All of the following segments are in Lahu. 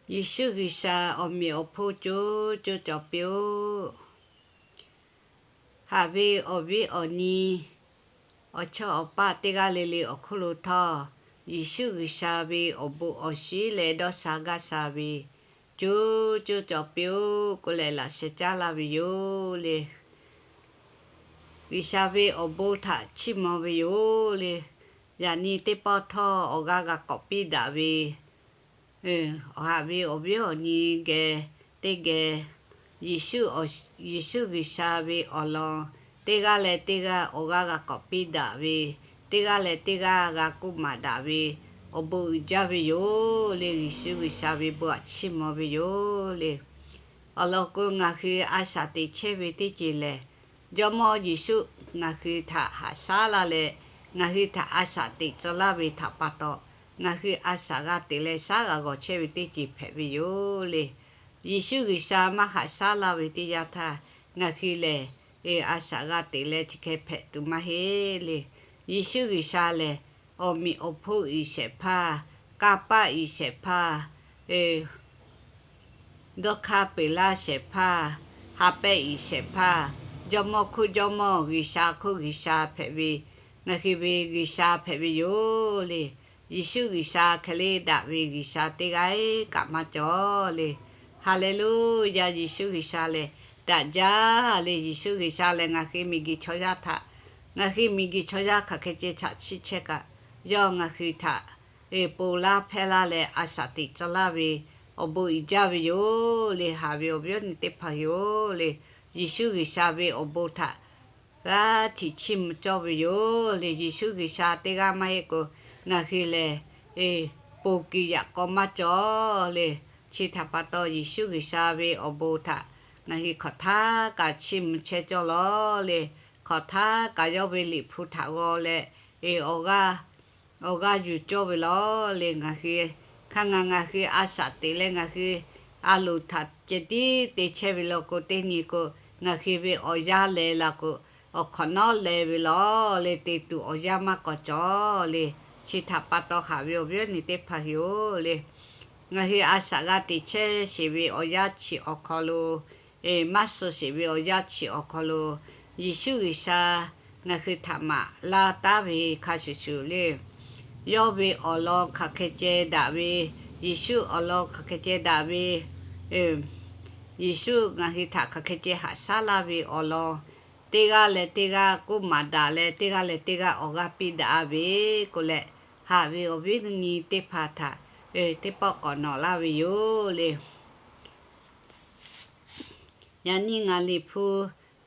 Yeˍsuˆ G'uiˬsha awˬ meꞈ awˬ hponˇ co co cawˬ piˇ-oˆ. Haꞈ ve awˬ viˉ awˬ nyi, awˬ chawˇ awˬ paˆ teˇ g'aˇ le le awˬ hk'oˆ lo htawˇ, Yeˍsuˆ G'uiˬsha ve awˬ bon awˬ shinˉ leh dawˇ sha gaˇ sha ve co co cawˬ piˇ-oˆ k'oˆ leh laꞈ sheh caˉ laˇ ve yoˬ le. G'uiˬsha ve awˬ bon htaꞈ chiˇ mvuh ve yoˬ le. Yaꞈ nyi teˇ pawˆ htawˇ awˬ g'aˇ g'a k'awꞈ piˇ daꞈ ve, awˬ haꞈ ve awˬ viˉ awˬ nyi geh teˇ geh, Yeˍsuˆ, Yeˍsuˆ G'uiˬsha ve awˬ lawn teˇ g'aˇ leh teˇ g'aˇ awˬ g'aˇ g'a k'awꞈ piˇ daꞈ ve, teˇ g'aˇ leh teˇ g'aˇ g'a k'oˆ maˍ daꞈ ve awˬ bon uiˍ jaˇ ve yoˬ le. Yeˍsuˆ G'uiˬsha ve bon htaꞈ chiˇ mvuh ve yoˬ le. Awˬ lawn k'o, ngaˬ hui a shaꞈ teꞈ chehˇ ve teˇ ceuˬ lehˬ, Jawˇmawˇ Yeˍsuˆ ngaˬ hui htaꞈ haꞈ shaˉ laˇ leh, ngaˬ hui htaꞈ a shaꞈ teꞈ tcuh laˇ ve htaꞈ pa taw, ngaˬ hui a shaꞈ g'a teꞈ leh shaˉ g'a g'awˬ chehˇ ve teˇ ceuˬ hpehꞈ ve yoˬ le. Yeˍsuˆ G'uiˬsha maˇ haꞈ shaˉ laˇ ve teˇ yanˇ htaˇ, ngaˬ hui lehˬ a shaꞈ g'a teꞈ leh chi hk'e hpehꞈ tuˬ maˇ heˆ le. Yeˍsuˆ G'uiˬsha lehˬ, awˬ meꞈ awˬ hponˇ iˍ shehˍ hpaˇ, kanˇ paˆ iˍ shehˍ hpaˇ, dawˇ hk'aˇ peꞈ laˇ shehˍ hpaˇ, ha pehˆ iˍ shehˍ hpaˇ, jawˇmawˇ hk'oˆ jawˇmawˇ, G'uiˬsha hk'oˆ G'uiˬsha hpehꞈ ve, ngaˬ hui ve G'uiˬsha hpehꞈ ve yoˬ le. Yeˍsuˆ G'uiˬsha hk'e le daꞈ ve G'uiˬsha teˇ g'aˇ kaꞈ maˇ cawˬ le. Haˍleˍluˇyaˇ. Yeˍsuˆ G'uiˬsha lehˬ daꞈ jaˇ le. Yeˍsuˆ G'uiˬsha lehˬ ngaˬ hui miˬguiˬ chaw yaˇ htaꞈ, ngaˬ hui miˬguiˬ chaw yaˇ hk'aˬ hk'e ceh chaꞈ chiˇ chehˇ kaꞈ, yawˇ ngaˬ hui htaꞈ ponˬ laˇ hpehˇ laˇ leh a shaꞈ teꞈ tcuh laˇ ve awˬ bon uiˍ jaˇ ve yoˬ le. Haꞈ ve awˬ viˉ awˬ nyi teˇ hpaˍ yoˬ le. Yeˍsuˆ G'uiˬsha ve awˬ bon htaꞈ g'aˇ htiꞈ chiˇ mvuh cawˇ ve yoˬ le. Yeˍsuˆ G'uiˬsha teˇ g'aˇ maˇ heˆ k'o, ngaˬ hui lehˬ ponˬ kuiˬ yaꞈ k'aw maˇ cawˬ le. Chi htaꞈ pa taw, Yeˍsuˆ G'uiˬsha ve awˬ bon htaꞈ ngaˬ hui hk'awꞈ htaˇ kaꞈ chiˇ mvuh chehˇ cawˇ lawˬ le. Hk'awꞈ htaˇ kaꞈ yawˇ ve liꞈ hpu htaꞈ g'aw leh, awˬ g'aˇ yuˬ cawˇ ve lawˬ le. Ngaˬ hui hk'a ngaˬ ngaˬ hui a shaꞈ teꞈ leh ngaˬ hui a loˍ htaꞈ ceh tiˉ te chehˇ ve law k'o, teˇ nyi k'o ngaˬ hui ve awˬ yanˇ leh la k'o, awˬ hk'awꞈ nawˉ leh ve lawˬ le. Te tuˬ awˬ yanˇ maˇ k'awꞈ cawˬ le. Chi htaꞈ pa taw, haꞈ ve awˬ viˉ awˬ nyi teˇ hpaˍ yoˬ le. Ngaˬ hui a shaꞈ g'a teꞈ chehˇ sheˍ ve awˬ yanˇ chi awˬ hk'aw lo, maˇ suh sheˍ ve awˬ yanˇ chi awˬ hk'aw lo, Yeˍsuˆ G'uiˬsha ngaˬ hui htaꞈ maˍ laˇ taˉ ve hk'a shuˍ shuˍ le. Yawˇ ve awˬ lawn hk'aˬ hk'e ceh daꞈ ve, Yeˍsuˆ awˬ lawn hk'aˬ hk'e ceh daꞈ ve, Yeˍsuˆ ngaˬ hui htaꞈ hk'aˬ hk'e ceh haꞈ shaˉ laˇ ve awˬ lawn, teˇ g'aˇ leh teˇ g'aˇ k'oˆ maˍ daꞈ leh, teˇ g'aˇ leh teˇ g'aˇ awˬ g'aˇ piˇ daꞈ ve k'oˆ leh, haꞈ ve awˬ viˉ awˬ nyi teˇ hpaˍ htaꞈ teˇ pawˆ k'awꞈ nawꞈ laˇ ve yoˬ le. Yaꞈ nyi ngaˬ Liꞈ hpu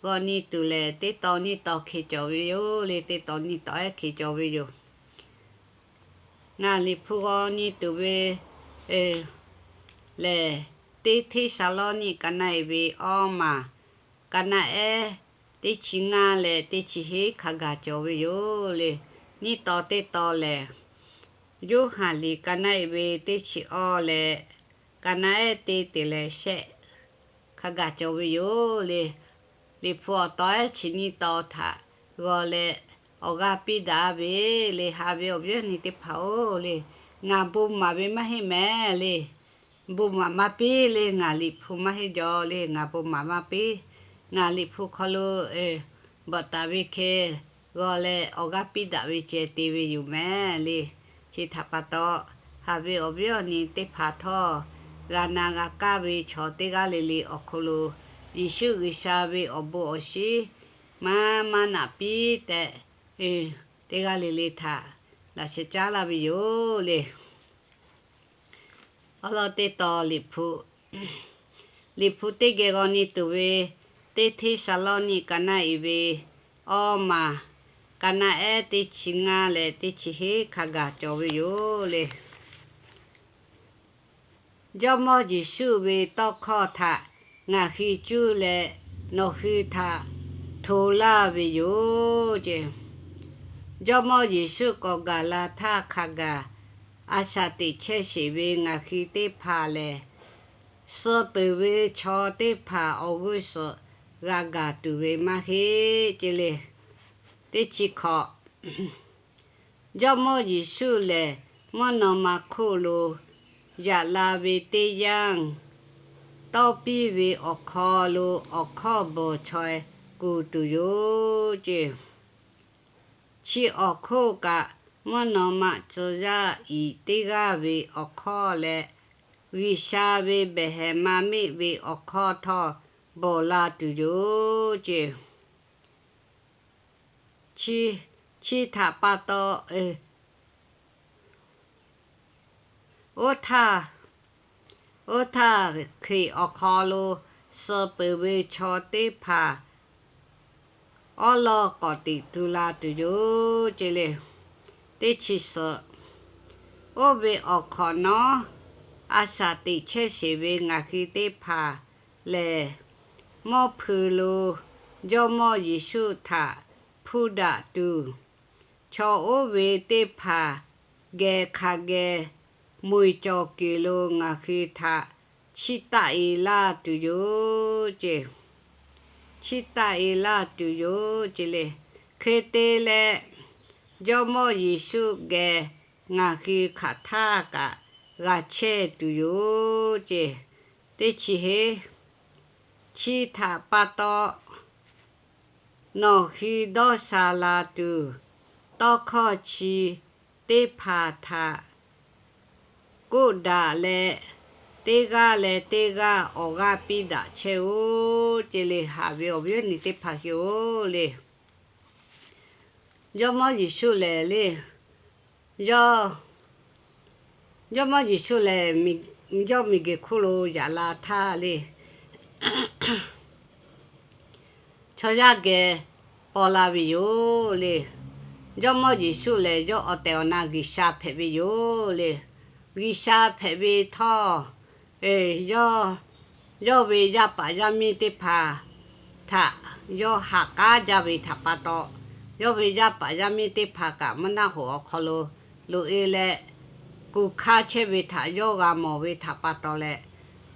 g'aw nyi tuˬ lehˬ, teˇ tawn nyiˇ tawn hk'e cawˬ ve yoˬ le. Teˇ tawn nyiˇ tawn ehˉ hk'e cawˬ ve yoˬ. Ngaˬ Liꞈ hpu g'aw nyi tuˬ ve lehˬ, teˇ hteˇsaˍlawˇniˆ ka naˆ-e ve awˇ maˬ, ka naˆ ehˉ teˇ chi ngaˇ leh teˇ chi hiˉ hk'a gaˬ cawˬ ve yoˬ le. Nyiˇ tawn teˇ tawn lehˬ, Yoˇhanˬ liꞈ ka naˆ-e ve teˇ chi awˇ leh ka naˆ ehˉ teˇ te leh shehˆ hk'a gaˬ cawˬ ve yoˬ le. Liꞈ hpu awˬ tawn ehˉ chi nyiˇ tawn htaꞈ g'aw leh awˬ g'aˇ piˇ daꞈ ve le. Haꞈ ve awˬ viˉ awˬ nyi teˇ hpaˍ-oˬ le, ngaˬ bon maˍ ve maˇ heˆ mehˍ le. Bon maˍ maˇ piˇ le. Ngaˬ Liꞈ hpu maˇ heˆ jaw le. Ngaˬ bon maˍ maˇ piˇ. Ngaˬ Liꞈ hpu hk'aw lo bvuhꞈ taˍ ve hk'e g'aw leh awˬ g'aˇ piˇ daꞈ ve ceh te ve yoˬ mehˍ le. Chi htaꞈ pa taw, haꞈ ve awˬ viˉ awˬ nyi teˇ hpaˍ htawˇ, g'a na g'a kaˇ ve chaw teˇ g'aˇ le le awˬ hk'aw lo, Yeˍsuˆ G'uiˬsha ve awˬ bon awˬ shinˉ maˇ maˇ naꞈ piˇ tehꞈ, teˇ g'aˇ le le htaꞈ laꞈ sheh caˉ laˇ ve yoˬ le. Awˬ lawn teˇ tawn Liꞈ hpu, Liꞈ hpu teˇ geh g'aw nyi tuˬ ve, teˇ hteˇsaˍlawˇniˆ ka naˆ-e ve awˇ maˬ, ka naˆ ehˉ teˇ chi ngaˇ leh teˇ chi hiˉ hk'a gaˬ cawˬ ve yoˬ le. Jawˇmawˇ Yeˍsuˆ ve tawˇ hkawˇ htaꞈ ngaˬ hui cuˇ leh nawˬ hui htaꞈ hto laˇ ve yoˬ ce. Jawˇmawˇ Yeˍsuˆ k'awꞈ gaˬ la htaˇ hk'a gaˬ a shaꞈ teꞈ chehˇ sheˍ ve ngaˬ hui teˇ hpaˍ lehˬ, suh peuˬ ve chaw teˇ hpaˍ awˬ g'uˇ suhˍ g'a gaˬ tuˬ ve maˇ heˆ ce le. Teˇ chi hkawꞈ, Jawˇmawˇ Yeˍsuˆ lehˬ, mvuhˇ naw ma hk'oˆ lo yaꞈ la ve teˇ yanˇ, tawˇ piˇ ve awˬ hk'aw lo awˬ hkawˇ bvuhˬ chaweh kuˬ tuˬ yoˬ ceˇ. Chi awˬ hk'oˆ kaꞈ, mvuhˇ naw ma tcuh yaˇ iˍ teˇ g'aˇ ve awˬ hkawˇ leh, G'uiˬsha ve behˬ hehˍ ma meˆ ve awˬ hkawˇ htawˇ bvuhˬ la tuˬ yoˬ ceˇ. Chi htaꞈ pa taw, oˇ htaˇ, oˇ htaˇ Hkriꞈ awˬ hk'aw lo suh peuˬ ve chaw teˇ hpaˍ awˉ lawˇ k'awꞈ teꞈ tu la tuˬ yoˬ ceˇ le. Teˇ chi suhˍ, oˇ ve awˬ hk'awꞈ nawˉ, a shaꞈ teꞈ chehˇ sheˍ ve ngaˬ hui teˇ hpaˍ lehˬ, mawˇ hpui lo Jawˇmawˇ Yeˍsuˆ htaꞈ hpuˇ daꞈ tuˬ, chaw oˇ ve teˇ hpaˍ geh hk'a geh mui cawˬ kuiˬ lo ngaˬ hui htaꞈ chiˇ taˆ e laˇ tuˬ yoˬ ceˇ. Chiˇ taˆ e laˇ tuˬ yoˬ ceˇ le. Hk'e te leh, Jawˇmawˇ Yeˍsuˆ geh ngaˬ hui hk'aˬ htaˇ kaꞈ g'a chehˇ tuˬ yoˬ ceˇ. Teˇ chi heˉ, chi htaꞈ pa taw, nawˬ hui dawˇ sha la tuˬ, tawˇ hkawˇ chi teˇ hpaˍ htaꞈ k'oˆ daꞈ leh, teˇ g'aˇ leh teˇ g'aˇ awˬ g'aˇ piˇ daꞈ chehˇ oˬ ceˇ le. Haꞈ ve awˬ viˉ awˬ nyi teˇ hpaˍ hui-oˬ le, Jawˇmawˇ Yeˍsuˆ lehˬ le, yawˇ, Jawˇmawˇ Yeˍsuˆ lehˬ, yawˇ miˬguiˬ hk'oˆ lo yaꞈ la htaˇ le, chaw yaˇ geh paw la ve yoˬ le. Jawˇmawˇ Yeˍsuˆ lehˬ, yawˇ awˬ tehˬ awˬ na G'uiˬsha hpehꞈ ve yoˬ le. G'uiˬsha hpehꞈ ve htawˇ, yawˇ, yawˇ ve yaˇ paˍ yaˇ miˇ teˇ hpaˍ htaꞈ yawˇ ha k'aˉ jaˇ ve htaꞈ pa taw, yawˇ ve yaˇ paˍ yaˇ miˇ teˇ hpaˍ kaꞈ mvuhˇ naˆ hoꞈ awˬ hk'aw lo loꞈ e leh, kuˬ hkaˇ chehˇ ve htaꞈ yawˇ g'a mawˬ ve htaꞈ pa taw leh,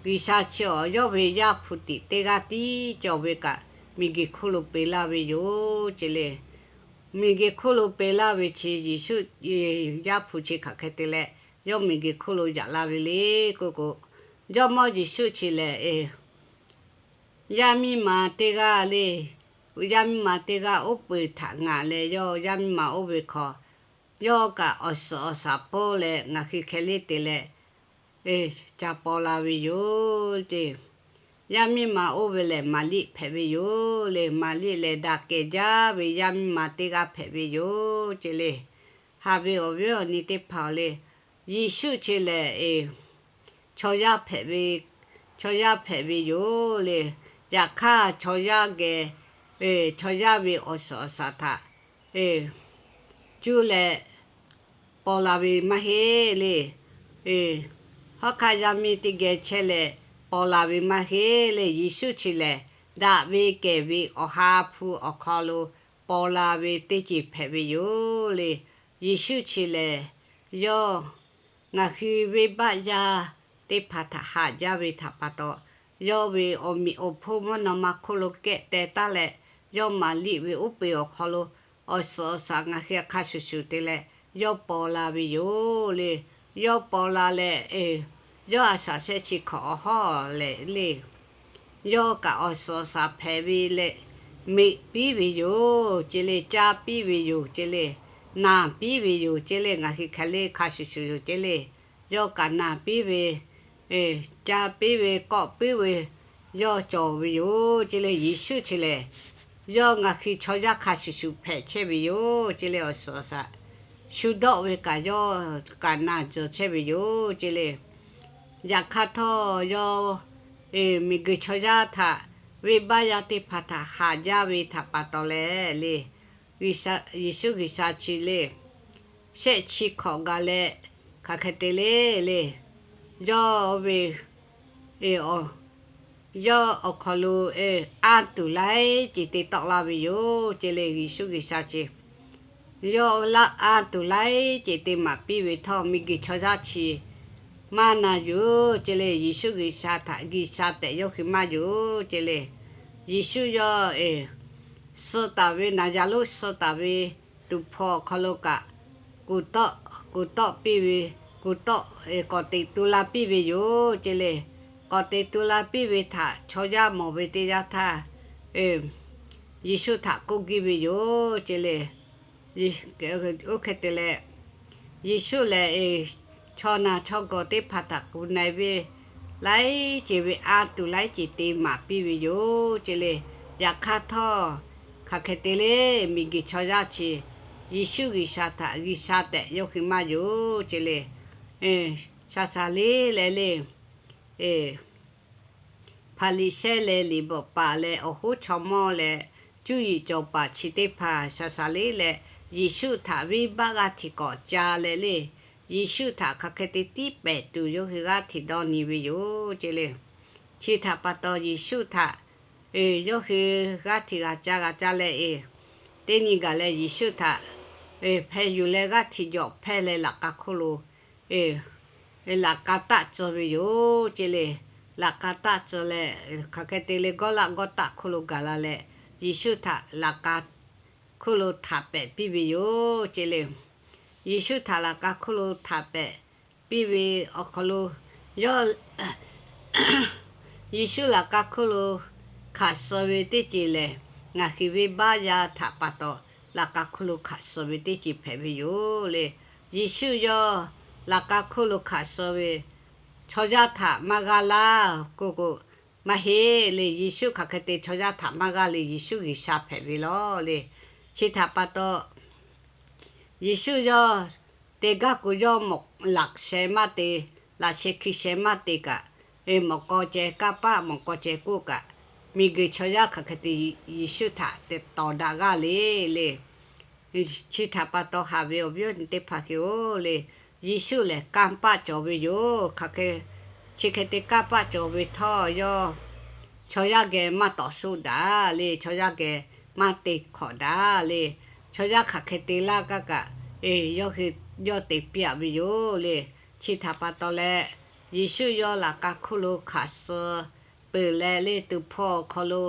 G'uiˬsha chi awˬ yawˇ ve Yaˇ hpu tiꞈ teˇ g'aˇ tiˉ cawˬ ve kaꞈ, miˬguiˬ hk'oˆ lo peꞈ laˇ ve yoˬ ceˇ le. Miˬguiˬ hk'oˆ lo peꞈ laˇ ve chi Yeˍsuˆ Yaˇ hpu chi hk'aˬ hk'e te leh, yawˇ miˬguiˬ hk'oˆ lo yaꞈ la ve le k'oˆ k'o, Jawˇmawˇ Yeˍsuˆ chi lehˬ, yaˇ miˇ ma teˇ g'aˇ le, yaˇ miˇ ma teˇ g'aˇ oˉ peunˍ htaꞈ ngaˬ leh yawˇ yaˇ miˇ ma oˇ ve hk'aw, yawˇ kaꞈ awˬ suhˍ awˬ shaˍ pawˇ leh ngaˬ hui hkeh leˇ te leh ca paw la ve yoˬ ceˇ. Yaˇ miˇ ma oˇ ve lehˬ, Maˍriˆ hpehꞈ ve yoˬ le. Maˍriˆ lehˬ, daꞈ kehˬ jaˇ ve yaˇ miˇ ma teˇ g'aˇ hpehꞈ ve yoˬ ceˇ le. Haꞈ ve awˬ viˉ awˬ nyi teˇ hpaˍ le, Yeˍsuˆ chi lehˬ, chaw yaˇ hpehꞈ ve, chaw yaˇ hpehꞈ ve yoˬ le. Yaꞈ hk'aˇ, chaw yaˇ geh, chaw yaˇ ve awˬ suhˍ awˬ shaˍ htaꞈ cuˇ leh paw la ve maˇ heˆ le. Hawˉ hk'aˇ yaˇ miˇ teˇ geh chehˇ leh paw la ve maˇ heˆ le. Yeˍsuˆ chi lehˬ, daꞈ ve kehˬ ve Awˬ ha hpu awˬ hk'aw lo paw la ve teˇ ceuˬ hpehꞈ ve yoˬ le. Yeˍsuˆ chi lehˬ, yawˇ ngaˬ hui venˇbaˆ yaˇ teˇ hpaˍ htaꞈ haꞈ jaˇ ve htaꞈ pa taw, yawˇ ve awˬ meꞈ awˬ hponˇ mvuhˇ naw ma hk'oˆ lo kehˆ teh taˉ leh, yawˇ Maˍriˆ ve oˉ peunˍ awˬ hk'aw lo awˬ suhˍ awˬ shaˍ ngaˬ hui hk'a shuˍ shuˍ te leh yawˇ paw la ve yoˬ le. Yawˇ paw la leh, yawˇ a shaꞈ shehˆ chi hkawꞈ awˬ hawˉ lehˬ le, yawˇ kaꞈ awˬ suhˍ awˬ shaˍ hpehꞈ ve leh, meꞈ piˇ ve yoˬ ceˇ le, caˇ piˇ ve yoˬ ceˇ le, naˬ piˇ ve yoˬ ceˇ le, ngaˬ hui hkeh leˇ hk'a shuˍ shuˍ yoˬ ceˇ le. Yawˇ kaꞈ naˬ piˇ ve, caˇ piˇ ve, kawˆ puiˉ ve, yawˇ cawˬ ve yoˬ ceˇ le. Yeˍsuˆ chi lehˬ, yawˇ ngaˬ hui chaw yaˇ hk'a shuˍ shuˍ hpehꞈ chehˇ ve yoˬ ceˇ le. Awˬ suhˍ awˬ shaˍ shu dawˆ ve kaꞈ yawˇ kaꞈ naˬ tzuhˬ chehˇ ve yoˬ ceˇ le. Yaꞈ hk'aˇ htawˇ, yawˇ miˬguiˬ chaw yaˇ htaꞈ venˇbaˆ yaˇ teˇ hpaˍ htaꞈ haꞈ jaˇ ve htaꞈ pa taw leh le, Yeˍsuˆ G'uiˬsha chi le, shehˆ chi hkawꞈ gaˬ leh hk'aˬ hk'e te le le, yawˇ ve, yawˇ awˬ hk'aw lo anˇ tuˬ laiˉ ceuˬ te tawˆ laˇ ve yoˬ ceˇ le. Yeˍsuˆ G'uiˬsha chi yawˇ laˇ anˇ tuˬ laiˉ ceuˬ te maˍ piˇ ve htawˇ, miˬguiˬ chaw yaˇ chi maˇ na yuˬ ceˇ le. Yeˍsuˆ G'uiˬsha htaꞈ G'uiˬsha tehꞈ yawˇ hui maˇ yuˬ ceˇ le. Yeˍsuˆ yawˇ suh taˍ ve, Naˍzaˍriˆ suh taˍ ve tuˍ hpawˇ awˬ hk'aw lo kaꞈ kuˬ tawˆ piˇ ve, bon tawˆ k'awꞈ teꞈ tu la piˇ ve yoˬ ce le. K'awꞈ teꞈ tu la piˇ ve htaꞈ chaw yaˇ mawˬ ve teˇ yanˇ htaˇ, Yeˍsuˆ htaꞈ k'oˆ giˇ ve yoˬ ce le. Oˇ hk'e te leh, Yeˍsuˆ lehˬ, chaw naˬ chaw gawˬ teˇ hpaˍ htaꞈ kuˬ na-e ve, laiˉ ceuˬ ve a tuˬ laiˉ ceuˬ te maˍ piˇ ve yoˬ ce le. Yaꞈ hk'aˇ htawˇ, hk'aˬ hk'e te le, miˬguiˬ chaw yaˇ chi Yeˍsuˆ G'uiˬsha htaꞈ G'uiˬsha tehꞈ yawˇ hui maˇ yonˍ ce le. Shaˍ shaˍ le leh le, Hpaˍriˍsehˇ leh liꞈ bvuhꞈ paˍ leh awˬ hoˉ chaw mawˇ leh cuˇ yiˍ cawˬ paˍ chi teˇ hpaˍ shaˍ shaˍ le leh, Yeˍsuˆ htaꞈ venˇbaˆ g'aˇ hteꞈ k'awꞈ ca leh le, Yeˍsuˆ htaꞈ hk'aˬ hk'e te tiˉ pehˍ tuˬ yawˇ hui g'aˇ hteꞈ dawˇ nyi ve yoˬ ce le. Chi htaꞈ pa taw Yeˍsuˆ htaꞈ yawˇ hui g'aˇ hteꞈ g'a ca g'a ca leh, teˇ nyi gaˬ leh Yeˍsuˆ htaꞈ hpeh yuˬ leh g'aˇ hteꞈ jawꞈ hpehˇ leh laꞈ k'a hk'oˆ lo laꞈ k'a taˆ tcuh ve yoˬ ce le. Laꞈ k'a taˆ tcuh leh, hk'aˬ hk'e te le, gawˇ laˆ gawˇ taˆ hk'oˆ lo gaˬ la leh, Yeˍsuˆ htaꞈ laꞈ k'a hk'oˆ lo htaꞈ pehˍ piˇ ve yoˬ ce le. Yeˍsuˆ htaꞈ laꞈ k'a hk'oˆ lo htaꞈ pehˍ piˇ ve awˬ hk'aw lo, yawˇ Yeˍsuˆ laꞈ k'a hk'oˆ lo hk'aˬ suh ve teˇ ceuˬ lehˬ, ngaˬ hui venˇbaˆ yaˇ htaꞈ pa taw laꞈ k'a hk'oˆ lo hk'aˬ suh ve teˇ ceuˬ hpehꞈ ve yoˬ le. Yeˍsuˆ yawˇ laꞈ k'a hk'oˆ lo hk'aˬ suh ve, chaw yaˇ htaꞈ maˇ g'aˇ laˇ k'oˆ k'o, maˇ heˆ le. Yeˍsuˆ hk'aˬ hk'e te chaw yaˇ htaꞈ maˇ g'aˇ le. Yeˍsuˆ G'uiˬsha hpehꞈ ve lawˬ le. Chi htaꞈ pa taw, Yeˍsuˆ yawˇ te gaˇ k'o, yawˇ mawꞈ laꞈ sheh maˇ te, laꞈ sheh hki sheh maˇ te kaꞈ, mawꞈ k'aw ceh kanˇ paˆ mawꞈ k'aw ceh k'oˆ kaꞈ, miˬguiˬ chaw yaˇ hk'aˬ hk'e te Yeˍsuˆ htaꞈ te tawˍ daꞈ g'aˇ le le. Chi htaꞈ pa taw haꞈ ve awˬ viˉ awˬ nyi teˇ hpaˍ hk'e-oˬ le, Yeˍsuˆ lehˬ kanˇ paˆ cawˬ ve yoˬ. Hk'aˬ hk'e, chi hk'e te kanˇ paˆ cawˬ ve htawˇ, yawˇ chaw yaˇ geh maˇ tawˍ suˆ daꞈ le. Chaw yaˇ geh maˇ te hk'awꞈ daꞈ le. Chaw yaˇ hk'aˬ hk'e te laˇ gaˇ kaꞈ, yawˇ hui yawˇ te piˇ-aꞈ ve yoˬ le. Chi htaꞈ pa taw leh, Yeˍsuˆ yawˇ laꞈ k'a hk'oˆ lo hk'aˬ suh peuˬ leh le, tuˍ hpfuh awˬ hk'aw lo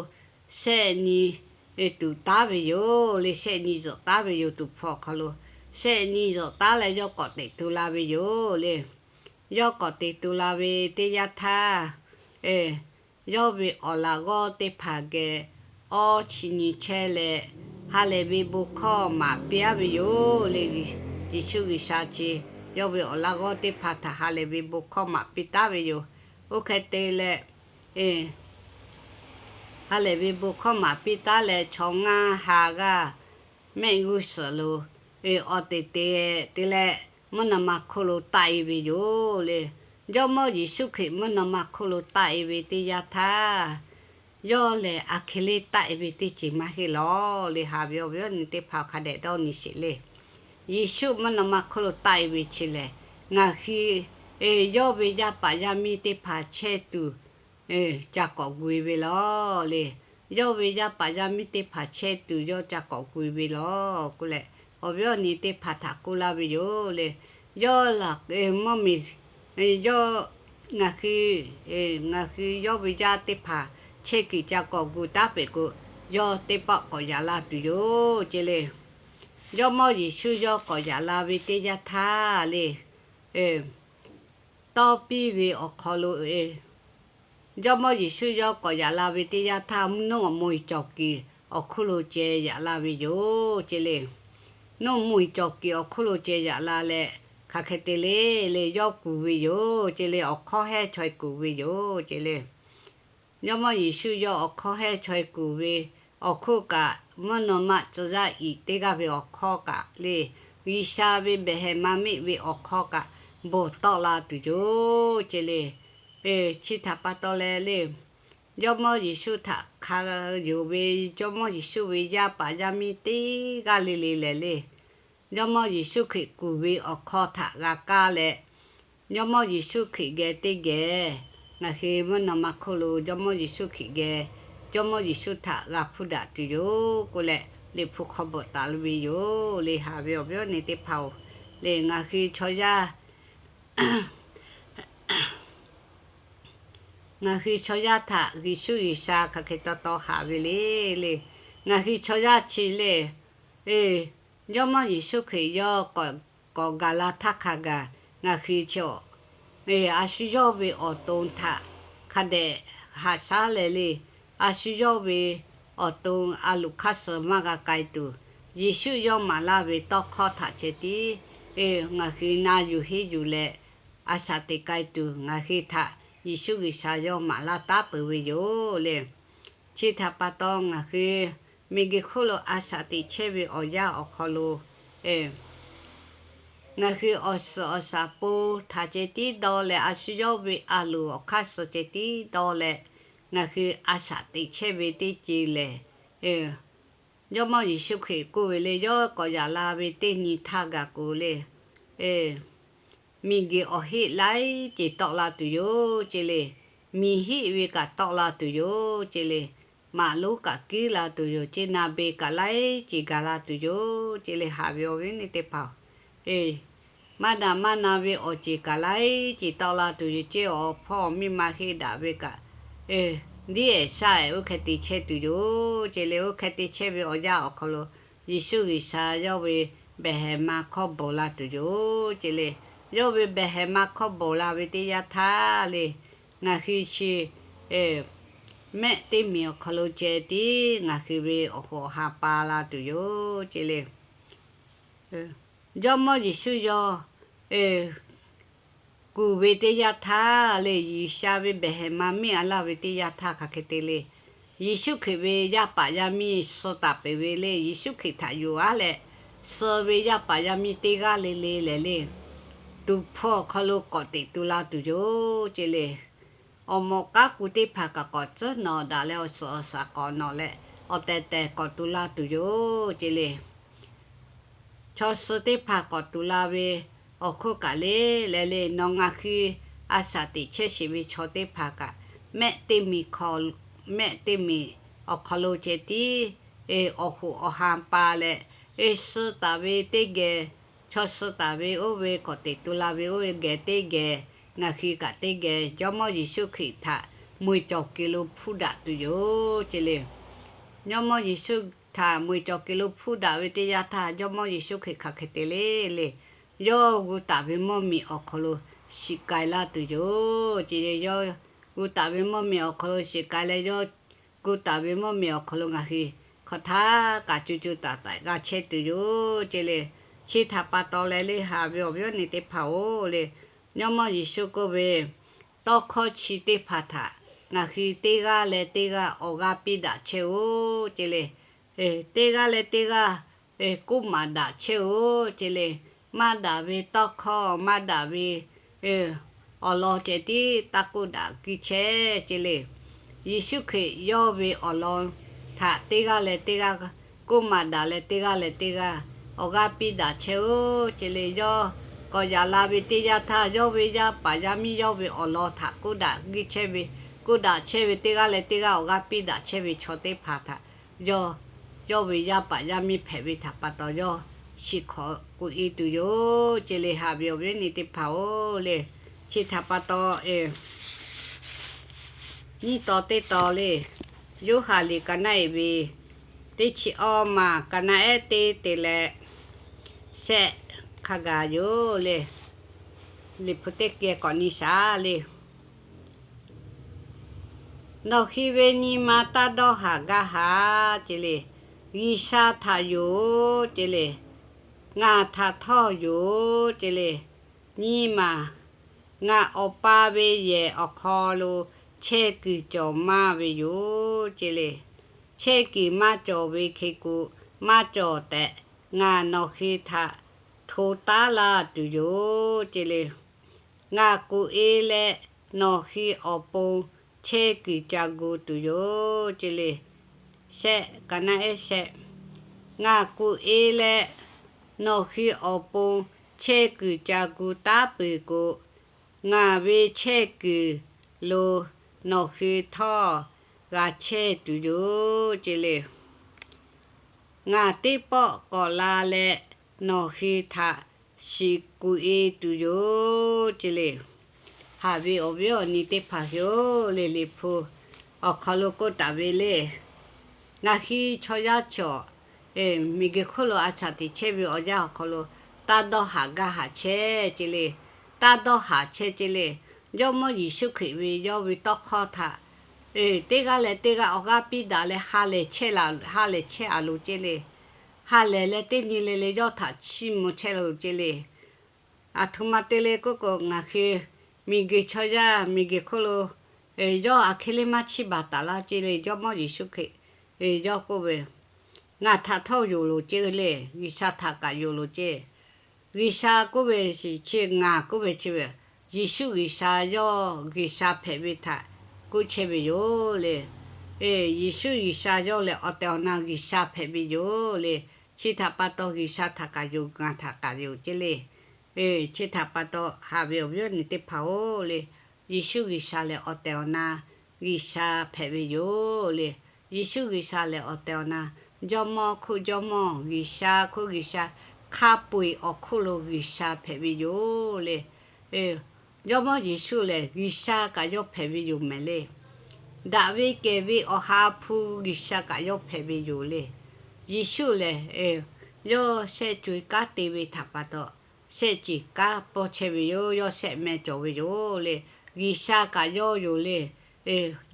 shehˆ nyi tuꞈ taˉ ve yoˬ le. Shehˆ nyi zuhꞈ taˉ ve yoˬ. Tuˍ hpfuh awˬ hk'aw lo shehˆ nyi zuhꞈ taˉ leh yawˇ k'awꞈ teꞈ tu la ve yoˬ le. Yawˇ k'awꞈ teꞈ tu la ve teˇ yanˇ htaˇ, yawˇ ve awˬ laꞈ g'awˇ teˇ hpaˍ geh awˇ chi nyi chehˇ leh, ha lehˬ ve bon hkawˇ maˍ piˇ-aˉ ve yoˬ le. Yeˍsuˆ G'uiˬsha chi yawˇ ve awˬ laꞈ g'awˇ teˇ hpaˍ htaꞈ ha lehˬ ve bon hkawˇ maˍ piˇ taˉ ve yoˬ. Oˇ hk'e te leh, ha lehˬ ve bon hkawˇ maˍ piˇ taˉ leh, chaw ngaˇ ha g'aˇ mehˆ g'uˇ suhˍ lo awˬ teꞈ te te leh, mvuhˇ naw ma hk'oˆ lo taˆ-e ve yoˬ le. Jawˇmawˇ Yeˍsuˆ Hkriꞈ mvuhˇ naw ma hk'oˆ lo taˆ-e ve teˇ yanˇ htaˇ, yawˇ lehˬ aˬ hk'e le taˆ-e ve teˇ ceuˬ maˇ heˆ lawˬ le. Haꞈ ve awˬ viˉ awˬ nyi teˇ hpaˍ hk'a dehꞈ dawˇ nyi sheˍ le. Yeˍsuˆ mvuhˇ naw ma hk'oˆ lo taˆ-e ve chi lehˬ, ngaˬ hui yawˇ ve yaˇ paˍ yaˇ miˇ teˇ hpaˍ chehˇ tuˬ ca k'awꞈ gu-e ve lawˬ le. Yawˇ ve yaˇ paˍ yaˇ miˇ teˇ hpaˍ chehˇ tuˬ yawˇ ca k'awꞈ gu-e ve lawˬ k'oˆ leh, awˬ viˉ awˬ nyi teˇ hpaˍ htaꞈ k'oˆ laˇ ve yoˬ le. Yawˇ laˬ mvuhˇmiˬ, yawˇ ngaˬ hui, ngaˬ hui yawˇ ve yaˇ teˇ hpaˍ chehˇ kuiˬ ca k'awꞈ gu taˉ peuˬ k'o, yawˇ teˇ pawˆ k'awꞈ yaꞈ la tuˬ yoˬ ce le. Jawˇmawˇ Yeˍsuˆ yawˇ k'awꞈ yaꞈ la ve teˇ yanˇ htaˇ le, tawˇ piˇ ve awˬ hk'aw lo, Jawˇmawˇ Yeˍsuˆ yawˇ k'awꞈ yaꞈ la ve teˇ yanˇ htaˇ, nuˇ awˬ mo eˬ cawˬ kuiˬ awˬ hk'oˆ lo ceh yaꞈ la ve yoˬ ce le. Nuˇ awˬ mo eˬ cawˬ kuiˬ awˬ hk'oˆ lo ceh yaꞈ la leh, hk'aˬ hk'e te le le yawˇ kuˬ ve yoˬ ce le. Awˬ hk'awˇ hehnˇ chaweh kuˬ ve yoˬ ce le. Jawˇmawˇ Yeˍsuˆ yawˇ awˬ hk'awˇ hehnˇ chaweh kuˬ ve awˬ hk'oˆ kaꞈ, mvuhˇ naw ma tcuh yaˇ iˍ teˇ g'aˇ ve awˬ hk'awˇ kaꞈ le, G'uiˬsha ve behˬ hehˍ ma meˆ ve awˬ hk'awˇ kaꞈ bon tawˆ la tuˬ yoˬ ce le. Chi htaꞈ pa taw leh le, Jawˇmawˇ Yeˍsuˆ htaꞈ hk'a yonˍ ve Jawˇmawˇ Yeˍsuˆ ve yaˇ paˍ yaˇ miˇ teˇ g'aˇ le le lehˬ le, Jawˇmawˇ Yeˍsuˆ Hkriꞈ kuˬ ve awˬ hk'aw htaꞈ g'a kaˇ leh, Jawˇmawˇ Yeˍsuˆ Hkriꞈ geh teˇ geh ngaˬ hui mvuhˇ naw ma hk'oˆ lo Jawˇmawˇ Yeˍsuˆ Hkriꞈ geh, Jawˇmawˇ Yeˍsuˆ htaꞈ g'a hpuˇ daꞈ tuˬ yoˬ k'oˆ leh, Liꞈ hpu hk'aw bvuhꞈ taˍ ve yoˬ le. Haꞈ ve awˬ viˉ awˬ nyi teˇ hpaˍ-oˬ le, ngaˬ hui chaw yaˇ ngaˬ hui chaw yaˇ htaꞈ Yeˍsuˆ G'uiˬsha hk'aˬ hk'e taw taw haꞈ ve le le. Ngaˬ hui chaw yaˇ chi le, Jawˇmawˇ Yeˍsuˆ Hkriꞈ yawˇ k'awꞈ gaˬ la htaˇ hk'a gaˬ ngaˬ hui chi a shu yawˇ ve awˬ to htaꞈ hk'a dehꞈ haꞈ shaˉ leh le, a shu yawˇ ve awˬ to a loˍ hk'aˇ suh maˇ g'a k'ai tuˬ, Yeˍsuˆ yawˇ maˍ laˇ ve tawˇ hkawˇ htaꞈ ceh tiˉ ngaˬ hui na yuˬ henˇ yuˬ leh, a shaꞈ teꞈ k'ai tuˬ ngaˬ hui htaꞈ Yeˍsuˆ G'uiˬsha yawˇ maˍ laˇ taˉ peuˬ ve yoˬ le. Chi htaꞈ pa taw ngaˬ hui miˬguiˬ hk'oˆ lo a shaꞈ teꞈ chehˇ ve awˬ yanˇ awˬ hk'aw lo ngaˬ hui awˬ suhˍ awˬ shaˍ pon htaꞈ ceh tiˉ dawˇ leh, a shu yawˇ ve a loˍ awˬ hk'aˇ suh ceh tiˉ dawˇ leh, ngaˬ hui a shaꞈ teꞈ chehˇ ve teˇ ceuˬ lehˬ, Jawˇmawˇ Yeˍsuˆ Hkriꞈ k'oˆ ve le, yawˇ k'awꞈ yaꞈ la ve teˇ nyi htaˇ gaˬ k'o le, miˬguiˬ awˬ heˆ laiˉ ceuˬ tawˆ la tuˬ yoˬ ce le. Miˬ heˆ ve kaꞈ tawˆ la tuˬ yoˬ ce le. Maꞈ lonˉ kaꞈ kiˉ la tuˬ yoˬ ce. Na be kaꞈ laiˉ ceuˬ gaˬ la tuˬ yoˬ ce le. Haꞈ ve awˬ viˉ awˬ nyi teˇ hpaˍ-oˬ, maˇ daꞈ maˇ na ve awˬ ceuˬ kaꞈ laiˉ ceuˬ tawˆ la tuˬ yoˬ ce. Awˬ hpawˇ awˬ miˇ ma heˆ daꞈ ve kaꞈ, diˉ ehˍ shaˉ ehˍ oˇ hk'e te chehˇ tuˬ yoˬ ce le. Oˇ hk'e te chehˇ ve awˬ yanˇ awˬ hk'aw lo, Yeˍsuˆ G'uiˬsha yawˇ ve behˬ hehˍ ma hkawˇ bawˬ la tuˬ yoˬ ce le. Yawˇ ve behˬ hehˍ ma hkawˇ bawˬ la ve teˇ yanˇ htaˇ le, ngaˬ hui chi mehˆ teˇ miˬ awˬ hk'aw lo ceh tiˉ ngaˬ hui ve awˬ hoꞈ awˬ ha pa la tuˬ yoˬ ce le. Jawˇmawˇ Yeˍsuˆ yawˇ kuˬ ve teˇ yanˇ htaˇ le, G'uiˬsha ve behˬ hehˍ ma miˇ a laˇ ve teˇ yanˇ htaˇ hk'aˬ hk'e te le, Yeˍsuˆ Hkriꞈ ve yaˇ paˍ yaˇ miˇ suh taˍ peuˬ ve le. Yeˍsuˆ Hkriꞈ htaꞈ yonˍ aˉ leh suh ve yaˇ paˍ yaˇ miˇ teˇ g'aˇ le le lehˬ le, tuˍ hpfuh awˬ hk'aw lo k'awꞈ teꞈ tu la tuˬ yoˬ ce le. Awˬ mawꞈ k'aˉ ku teˇ hpaˍ kaꞈ k'awꞈ tcuhˉ nawꞈ daꞈ leh, awˬ suhˍ awˬ shaˍ k'awꞈ nawꞈ leh, awˬ tehˬ tehˬ k'awꞈ tu la tuˬ yoˬ ce le. Chaw suh teˇ hpaˍ k'awꞈ tu la ve awˬ hk'oˆ kaꞈ le lehˬ le, nawˬ ngaˬ hui a shaꞈ teꞈ chehˇ sheˍ ve chaw teˇ hpaˍ kaꞈ, mehˆ teˇ miˬ hk'aw, mehˆ teˇ miˬ awˬ hk'aw lo ceh tiˉ awˬ hoꞈ awˬ ha pa leh, suh taˍ ve teˇ geh, chaw suh taˍ ve oˇ ve k'awꞈ teꞈ tu la ve oˇ ve geh teˇ geh, ngaˬ hui kaꞈ teˇ geh Jawˇmawˇ Yeˍsuˆ Hkriꞈ htaꞈ mui cawˬ kuiˬ lo hpuˇ daꞈ tuˬ yoˬ ce le. Jawˇmawˇ Yeˍsuˆ htaꞈ mui cawˬ kuiˬ lo hpuˇ daꞈ ve teˇ yanˇ htaˇ, Jawˇmawˇ Yeˍsuˆ Hkriꞈ hk'aˬ hk'e te le le, yawˇ gu taˍ ve mvuhˇmiˬ awˬ hk'aw lo shiˍ k'ai laˇ tuˬ yoˬ ce le. Yawˇ gu taˍ ve mvuhˇmiˬ awˬ hk'aw lo shiˍ k'ai leh, yawˇ gu taˍ ve mvuhˇmiˬ awˬ hk'aw lo ngaˬ hui hk'aˬ htaˇ kaꞈ co co taiˍ taiˍ g'a chehˇ tuˬ yoˬ ce le. Chi htaꞈ pa taw leh le, haꞈ ve awˬ viˉ awˬ nyi teˇ hpaˍ-oˬ le, Jawˇmawˇ Yeˍsuˆ k'oˆ ve tawˇ hkawˇ chi teˇ hpaˍ htaꞈ ngaˬ hui teˇ g'aˇ leh teˇ g'aˇ awˬ g'aˇ piˇ daꞈ chehˇ-oˬ ce le. Teˇ g'aˇ leh teˇ g'aˇ k'oˆ maˍ daꞈ chehˇ-oˬ ce le. Maˇ daꞈ ve tawˇ hkawˇ, maˇ daꞈ ve awˬ lawn ceh tiˉ taˇ k'oˆ daꞈ kiˇ chehˇ ce le. Yeˍsuˆ Hkriꞈ yawˇ ve awˬ lawn htaꞈ teˇ g'aˇ leh teˇ g'aˇ k'oˆ maˍ daꞈ leh, teˇ g'aˇ leh teˇ g'aˇ awˬ g'aˇ piˇ daꞈ chehˇ-oˬ ce le. Yawˇ k'awꞈ yaꞈ la ve teˇ yanˇ htaˇ, yawˇ ve yaˇ paˍ yaˇ miˇ yawˇ ve awˬ lawn htaꞈ k'oˆ daꞈ kiˇ chehˇ ve, k'oˆ daꞈ chehˇ ve, teˇ g'aˇ leh teˇ g'aˇ awˬ g'aˇ piˇ daꞈ chehˇ ve chaw teˇ hpaˍ htaꞈ yawˇ, yawˇ ve yaˇ paˍ yaˇ miˇ hpehꞈ ve htaꞈ pa taw, yawˇ shiˍ hkawꞈ k'oꞈ e tuˬ yoˬ ce le. Haꞈ ve awˬ viˉ awˬ nyi teˇ hpaˍ-oˬ le, chi htaꞈ pa taw, nyiˇ taw teˇ taw le, Yoˇhanˬ liꞈ ka naˆ-ehˍ ve teˇ chi awˇ maˬ ka naˆ-ehˉ teˇ te leh shehˆ hk'a gaˬ yoˬ le. Liꞈ hpu teˇ geh k'awꞈ nyi shaˍ le. Nawˬ hui ve nyi ma taˇ dawˇ haˍ gaˇ haˍ ce le. G'uiˬsha htaꞈ yoˬ ce le. Ngaˬ htaꞈ htawˇ yoˬ ce le. Nyi maˬ, ngaˬ Awˬ pa ve yehˬ awˬ hk'aw lo chehˇ kuiˬ cawˬ maˇ ve yoˬ ce le. Chehˇ kuiˬ maˇ cawˬ ve hk'e k'o, maˇ cawˬ tehꞈ ngaˬ nawˬ hui htaꞈ hto taˉ laˇ tuˬ yoˬ ce le. Ngaˬ k'oꞈ e leh nawˬ hui awˬ pon chehˇ kuiˬ ca gu tuˬ yoˬ ce le. Shehˆ, ka naˆ-ehˉ shehˆ. Ngaˬ k'oꞈ e leh nawˬ hui awˬ pon chehˇ kuiˬ ca gu taˉ peuˬ k'o, ngaˬ ve chehˇ kuiˬ lo nawˬ hui htawˇ g'a chehˇ tuˬ yoˬ ce le. Ngaˬ teˇ pawˆ k'awꞈ la leh nawˬ hui htaꞈ shiˍ k'oꞈ e tuˬ yoˬ ce le. Haꞈ ve awˬ viˉ awˬ nyi teˇ hpaˍ hui-oˬ le, Liꞈ hpu awˬ hk'aw lo k'oˆ taˍ ve le. Ngaˬ hui chaw yaˇ cawˬ miˬguiˬ hk'oˆ lo a shaꞈ teꞈ chehˇ ve awˬ yanˇ awˬ hk'aw lo taˇ dawˇ haˍ gaˇ haˍ chehˇ ce le. taˇ dawˇ haˍ chehˇ ceˇ le. Jawˇmawˇ Yeˍsuˆ Hkriꞈ ve yawˇ ve tawˇ hkawˇ htaꞈ, teˇ g'aˇ leh teˇ g'aˇ awˬ g'aˇ piˇ daꞈ leh ha lehˬ chehˇ a loˍ ceˇ le. Ha lehˬ leh teˇ nyi le le yawˇ htaꞈ chiˇ mvuh chehˇ la loˍ ceˇ le. Aˬ htoꞈ ma te le k'oˆ k'o, ngaˬ hui miˬguiˬ chaw yaˇ miˬguiˬ hk'oˆ lo yawˇ aˬ hk'e le maˇ chiˇ baˬ taˍ laˇ ceˇ le. Jawˇmawˇ Yeˍsuˆ Hkriꞈ yawˇ k'oˆ ve, Ngaˬ htaꞈ htawˇ yonˍ loˍ ceˇ le. G'uiˬsha htaꞈ kaꞈ yonˍ loˍ ceˇ. G'uiˬsha k'oˆ ve chi ngaˬ k'oˆ ve chi ve, Yeˍsuˆ G'uiˬsha yawˇ G'uiˬsha hpehꞈ ve htaꞈ k'oˆ chehˇ ve yoˬ le. Yeˍsuˆ G'uiˬsha yawˇ lehˬ awˬ tehˬ awˬ na G'uiˬsha hpehꞈ ve yoˬ le. Chi htaꞈ pa taw G'uiˬsha htaꞈ kaꞈ yonˍ, ngaˬ htaꞈ kaꞈ yonˍ ceˇ le. Chi htaꞈ pa taw haꞈ ve awˬ viˉ awˬ nyi teˇ hpaˍ-oˬ le, Yeˍsuˆ G'uiˬsha lehˬ awˬ tehˬ awˬ na G'uiˬsha hpehꞈ ve yoˬ le. Yeˍsuˆ G'uiˬsha lehˬ awˬ tehˬ awˬ na Jawˇmawˇ hk'oˆ Jawˇmawˇ, G'uiˬsha hk'oˆ G'uiˬsha, hk'a peu-eˬ awˬ hk'oˆ lo G'uiˬsha hpehꞈ ve yoˬ le. Jawˇmawˇ Yeˍsuˆ lehˬ G'uiˬsha kaꞈ yawˇ hpehꞈ ve yoˬ mehˍ le. Daꞈ ve kehˬ ve Awˬ ha hpu G'uiˬsha kaꞈ yawˇ hpehꞈ ve yoˬ le. Yeˍsuˆ lehˬ yawˇ shehˆ co-e kanˉ te ve htaꞈ pa taw, shehˆ ceˬ kanˉ pawˇ chehˇ ve yoˬ. Yawˇ shehˆ meh cawˬ ve yoˬ le. G'uiˬsha kaꞈ yawˇ yoˬ le.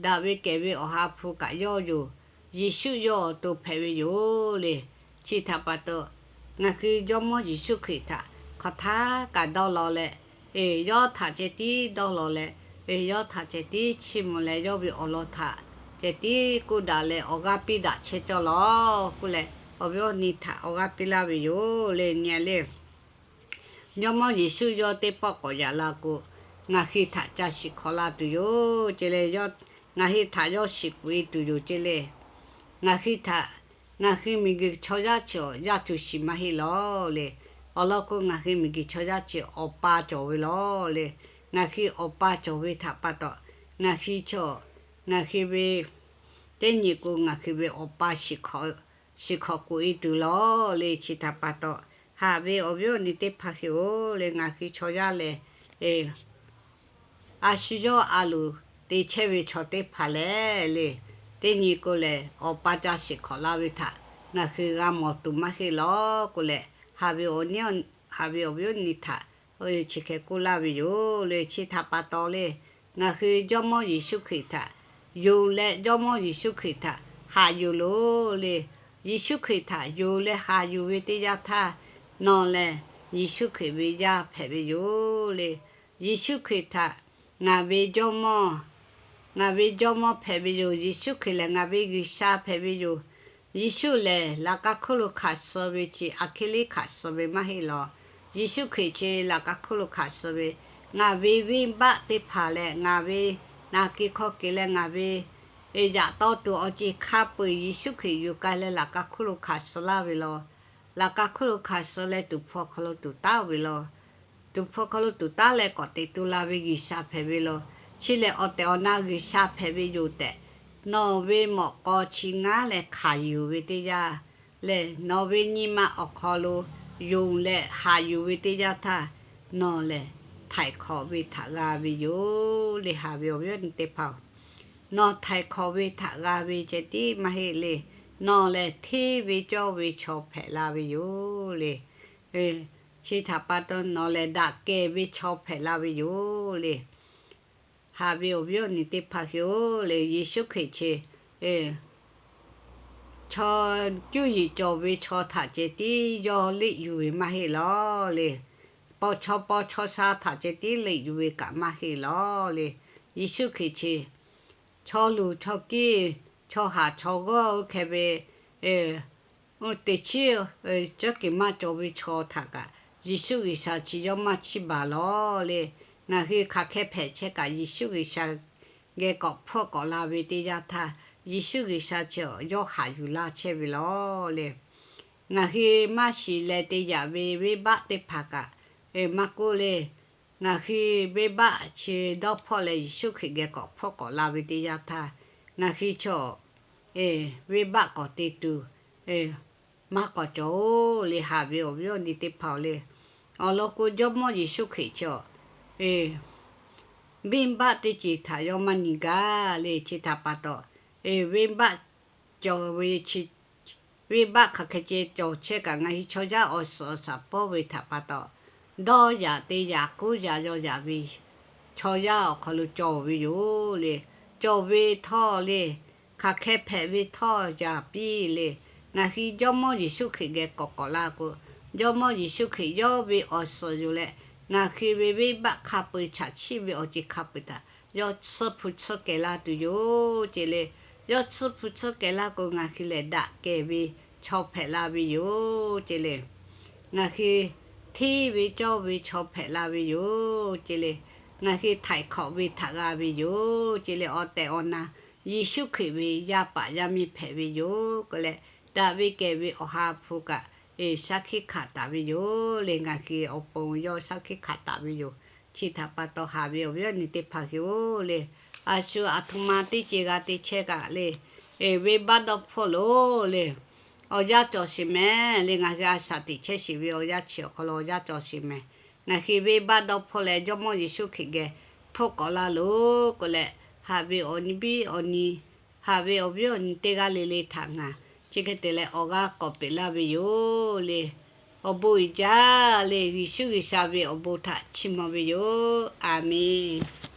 Daꞈ ve kehˬ ve Awˬ ha hpu kaꞈ yawˇ yoˬ. Yeˍsuˆ yawˇ awˬ to hpehꞈ ve yoˬ le. Chi htaꞈ pa taw, ngaˬ hui Jawˇmawˇ Yeˍsuˆ Hkriꞈ htaꞈ hk'aˬ htaˇ kaꞈ dawˇ law leh, yawˇ htaꞈ ceh tiˉ dawˇ law leh, yawˇ htaꞈ ceh tiˉ chiˇ mvuh leh, yawˇ ve awˬ lawn htaꞈ ceh tiˉ k'oˆ daꞈ leh awˬ g'aˇ piˇ daꞈ chehˇ cawˇ lawˬ k'oˆ leh, awˬ viˉ awˬ nyi htaꞈ awˬ g'aˇ piˇ laˇ ve yoˬ le. Nyi le, Jawˇmawˇ Yeˍsuˆ yawˇ teˇ pawˆ k'awꞈ yaꞈ la k'o, ngaˬ hui htaꞈ ca shiˍ hk'awꞈ la tuˬ yoˬ ceˇ le. Ngaˬ hui htaꞈ yawˇ shiˍ k'oꞈ-e tuˬ yoˬ ceˇ le. Ngaˬ hui htaꞈ, ngaˬ hui miˬguiˬ chaw yaˇ chi awˬ yaˇ htu shiˍ maˇ heˆ lawˬ le. Awˬ lawn k'o, ngaˬ hui miˬguiˬ chaw yaˇ chi awˬ pa cawˬ ve lawˬ le. Ngaˬ hui awˬ pa cawˬ ve htaꞈ pa taw, ngaˬ hui chi, ngaˬ hui ve teˇ nyi k'o ngaˬ hui ve awˬ pa shiˍ hk'awꞈ k'oꞈ-e tuˬ lawˬ le. Chi htaꞈ pa taw, haꞈ ve awˬ viˉ awˬ nyi teˇ hpaˍ hui-oˬ le, ngaˬ hui chaw yaˇ lehˬ, a shu yawˇ a loˍ te chehˇ ve chaw teˇ hpaˍ lehˬ le, teˇ nyi k'o lehˬ awˬ pa ca shiˍ hk'awꞈ la ve htaꞈ ngaˬ hui g'a mawˬ tuˬ maˇ heˆ lawˬ k'oˆ leh, haꞈ ve awˬ viˉ awˬ nyi htaꞈ chi hk'e k'oˆ laˇ ve yoˬ le. Chi htaꞈ pa taw le, ngaˬ hui Jawˇmawˇ Yeˍsuˆ Hkriꞈ htaꞈ yonˍ leh Jawˇmawˇ Yeˍsuˆ Hkriꞈ htaꞈ haꞈ yuˬ loˬ le. Yeˍsuˆ Hkriꞈ htaꞈ yonˍ leh haꞈ yuˬ ve teˇ yanˇ htaˇ, nawˬ lehˬ Yeˍsuˆ Hkriꞈ ve yaˇ hpehꞈ ve yoˬ le. Yeˍsuˆ Hkriꞈ htaꞈ ngaˬ ve Jawˇmawˇ, ngaˬ ve Jawˇmawˇ hpehꞈ ve yoˬ. Yeˍsuˆ Hkriꞈ lehˬ ngaˬ ve G'uiˬsha hpehꞈ ve yoˬ. Yeˍsuˆ lehˬ laꞈ ka hk'oˆ lo hk'aˬ suh ve chi aˬ hk'e le hk'aˬ suh ve maˇ heˆ lawˬ. Yeˍsuˆ Hkriꞈ chi laꞈ ka hk'oˆ lo hk'aˬ suh ve, ngaˬ ve venˇbaˆ teˇ hpaˍ leh ngaˬ ve na ke hk'aw ke leh ngaˬ ve yaꞈ taw tuˬ awˬ ceuˬ hk'a peu-eˬ Yeˍsuˆ Hkriꞈ yuˬ k'ai leh laꞈ ka hk'oˆ lo hk'aˬ suh laˇ ve lawˬ. Laꞈ ka hk'oˆ lo hk'aˬ suh leh tuˍ hpfuh awˬ hk'aw lo tuˍ taˉ-o ve lawˬ. Tuˍ hpfuh awˬ hk'aw lo tuˍ taˉ leh k'awꞈ teꞈ tu la ve G'uiˬsha hpehꞈ ve lawˬ. Chi lehˬ awˬ tehˬ awˬ na G'uiˬsha hpehꞈ ve yoˬ tehꞈ, nawˬ ve mawꞈ k'aw chi ngaˉ leh hkanˍ yuˬ ve teˇ yanˇ lehˬ, nawˬ ve nyi ma awˬ hk'aw lo yonˍ leh haꞈ yuˬ ve teˇ yanˇ htaˇ, nawˬ lehˬ htaiˍ hk'awꞈ ve htaꞈ g'a ve yoˬ le. Haꞈ ve awˬ viˉ awˬ nyi teˇ hpaˍ-oˬ, nawˬ htaiˍ hk'awꞈ ve htaꞈ g'a ve ceh tiˉ maˇ heˆ le. Nawˬ lehˬ hteˇ ve cawˇ ve chaw hpehꞈ la ve yoˬ le. Chi htaꞈ pa taw nawˬ lehˬ daꞈ kehˬ ve chaw hpehꞈ la ve yoˬ le. Haꞈ ve awˬ viˉ awˬ nyi teˇ hpaˍ hui-oˬ le, Yeˍsuˆ Hkriꞈ chi chaw cuˇ yiˍ cawˬ ve chaw htaꞈ ceh tiˉ yawˇ leˆ yuˬ ve maˇ heˆ lawˬ le. Paw chaw paw chaw sha htaꞈ ceh tiˉ leˆ yuˬ ve kaꞈ maˇ heˆ lawˬ le. Yeˍsuˆ Hkriꞈ chi chaw luˬ chaw kiˇ, chaw haˍ chaw g'awˇ oˇ hk'e ve teˇ chiˉ cawˇ keˍ maˇ cawˬ ve chaw htaꞈ kaꞈ Yeˍsuˆ G'uiˬsha chi yawˇ maˇ chiˇ baˬ lawˬ le. Ngaˬ hui hk'aˬ hk'e hpehꞈ chehˇ kaꞈ Yeˍsuˆ G'uiˬsha geh k'awꞈ hpfuhˆ k'awꞈ la ve teˇ yanˇ htaˇ, Yeˍsuˆ G'uiˬsha chi yawˇ haꞈ yuˬ laˇ chehˇ ve lawˬ le. Ngaˬ hui maˇ shiˍ leh te yaꞈ ve venˇbaˆ teˇ hpaˍ kaꞈ maˇ k'oˆ le. Ngaˬ hui venˇbaˆ chi dawˇ hpawˇ leh Yeˍsuˆ Hkriꞈ geh k'awꞈ hpfuhˆ k'awꞈ la ve teˇ yanˇ htaˇ, ngaˬ hui chaw venˇbaˆ k'awꞈ te tuˬ maˇ k'awꞈ cawˬ-oˬ le. Haꞈ ve awˬ viˉ awˬ nyi teˇ hpaˍ-oˬ le, awˬ lawn k'o Jawˇmawˇ Yeˍsuˆ Hkriꞈ chi venˇbaˆ teˇ ceuˬ htaꞈ yawˇ maˇ nyi gaˇ le. Chi htaꞈ pa taw, venˇbaˆ cawˬ ve, venˇbaˆ hk'aˬ hk'e ceh cawˬ chehˇ kaꞈ ngaˬ hui chaw yaˇ awˬ suhˍ awˬ shaˍ pawˇ ve htaꞈ pa taw, dawˇ yaꞈ te yaꞈ k'oˆ yaꞈ yaw yaꞈ ve chaw yaˇ awˬ hk'aw lo cawˬ ve yoˬ le. Cawˬ ve htawˇ le, hk'aˬ hk'e hpehꞈ ve htawˇ yaꞈ piˇ le. Ngaˬ hui Jawˇmawˇ Yeˍsuˆ Hkriꞈ geh k'awꞈ k'awꞈ la k'o, Jawˇmawˇ Yeˍsuˆ Hkriꞈ yawˇ ve awˬ suhˍ yoˬ leh, ngaˬ hui ve venˇbaˆ hk'a peu-eˬ chaꞈ chiˆ ve awˬ ceuˬ hk'a peu-eˬ htaꞈ yawˇ tsuhˇ hpu tsuhˇ kehˬ laˇ tuˬ yoˬ ce le. Yawˇ tsuhˇ hpu tsuhˇ kehˬ laˇ k'o, ngaˬ hui lehˬ daꞈ kehˬ ve chaw hpehꞈ la ve yoˬ ce le. Ngaˬ hui hteˇ ve cawˇ ve chaw hpehꞈ la ve yoˬ ce le. Ngaˬ hui htaiˍ hk'awꞈ ve htaꞈ g'a ve yoˬ ce le. Awˬ tehˬ awˬ na Yeˍsuˆ Hkriꞈ ve yaˇ paˍ yaˇ miˇ hpehꞈ ve yoˬ k'oˆ leh, daꞈ ve kehˬ ve Awˬ ha hpu kaꞈ shaˉ hkiˆ hkanˍ taˍ ve yoˬ le. Ngaˬ hui awˬ pon yawˇ shaˉ hkiˆ hkanˍ taˍ ve yoˬ. Chi htaꞈ pa taw haꞈ ve awˬ viˉ awˬ nyi teˇ hpaˍ hui-oˬ le, a shu aˬ htoꞈ ma teˇ ceuˬ g'a te chehˇ kaꞈ le, venˇbaˆ dawˇ hpfuhˆ loˬ le. Awˬ yanˇ cawˬ sheˍ mehˍ le. Ngaˬ hui a shaꞈ teꞈ chehˇ sheˍ ve awˬ yanˇ chi awˬ hk'aw lo awˬ yanˇ cawˬ sheˍ mehˍ. Ngaˬ hui venˇbaˆ dawˇ hpfuhˆ leh Jawˇmawˇ Yeˍsuˆ Hkriꞈ geh hpfuhˆ k'awꞈ laˇ loˬ k'oˆ leh, haꞈ ve awˬ viˉ awˬ nyi, haꞈ ve awˬ viˉ awˬ nyi teˇ g'aˇ le le htaꞈ ngaˬ chi hk'e te leh awˬ g'aˇ k'awꞈ peꞈ laˇ ve yoˬ le. Awˬ bon uiˍ jaˇ le. Yeˍsuˆ G'uiˬsha ve awˬ bon htaꞈ chiˇ mvuh ve yoˬ. Aˬmenˍ.